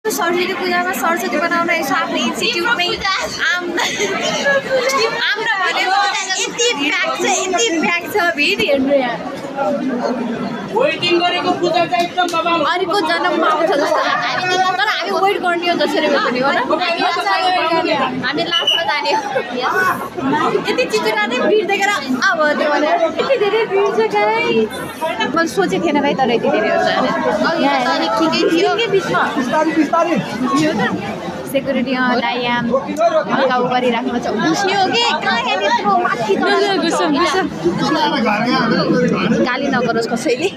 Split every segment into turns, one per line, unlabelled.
सरस्वती पूजामा सरस्वती बनाउन यसो आफ्नो इन्स्टिट्युटमै आम्न भनेको यति प्याक छ भिड हेर्नु यहाँ अरूको जन्ममा आउँछ जस्तो तर हामी वेट गर्ने हो जसरी भए पनि हो न हामी लास्टमा जाने हो यति चिचिना चाहिँ भिड देखेर अब त्यो भने यति धेरै भिड छ गाइस मैले सोचेको थिएन भाइ तर यति धेरै हुन्छ ठिकै थियो बिचमा सेक्युरिटी दायाम हल्का गरिराख्नु छ घुस्ने हो कि कहाँ यहाँनिर माथि गाली नगरोस् कसैले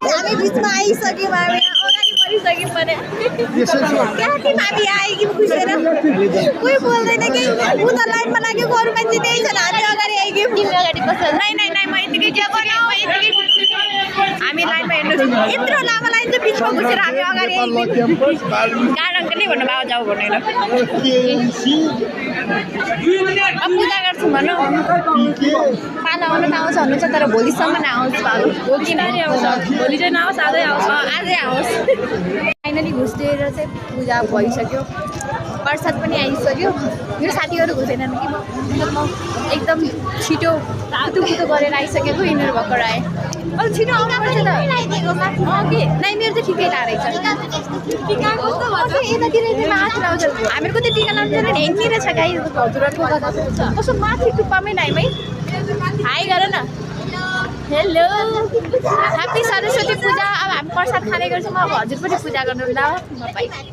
हामी बिचमा आइसक्यौँ हामी अगाडि बढिसक्यौँ भने कहाँदेखि हामी आएँ खुसेर कोही बोल्दैन कि उता लाइनमा लाग्यो अरू मान्छे त्यही छन् हामी अगाडि आइगयौँ अगाडि बस्छ नै म यतिकै हामी लाइनमा हेर्नु यत्रो लामो लाइन चाहिँ बिचमा घुसेर हामी अगाडि आइगयौँ कारण नै भन्नु बाबा जाऊ भनेर पूजा गर्छौँ भनौँ पालो आउनु त आउँछ भन्नुहुन्छ तर भोलिसम्म नआओस् पालो भोलि नानी आउँछ भोलि चाहिँ नआओस् आजै आओस् फाइनली घुस्टेर चाहिँ पूजा भइसक्यो प्रसाद पनि आइसक्यो मेरो साथीहरू घुसेनन् कि म एकदम छिटो कुटुकुटो गरेर आइसकेको यिनीहरू भर्खर आएँ अब छिटो आउनुपर्छ त कि नै मेरो चाहिँ ठिकै लागेको यतातिर माथि लाउँछ हामीहरूको चाहिँ टिका लाउँछ नि यहीँतिर छ गाई हजुरहरूको कस्तो माथि टुप्पामै नाइमै हाई गर न हेलो ह्याप्पी सरस्वती पूजा अब हामी प्रसाद खाने गर्छौँ अब हजुर पनि पूजा गर्नु ल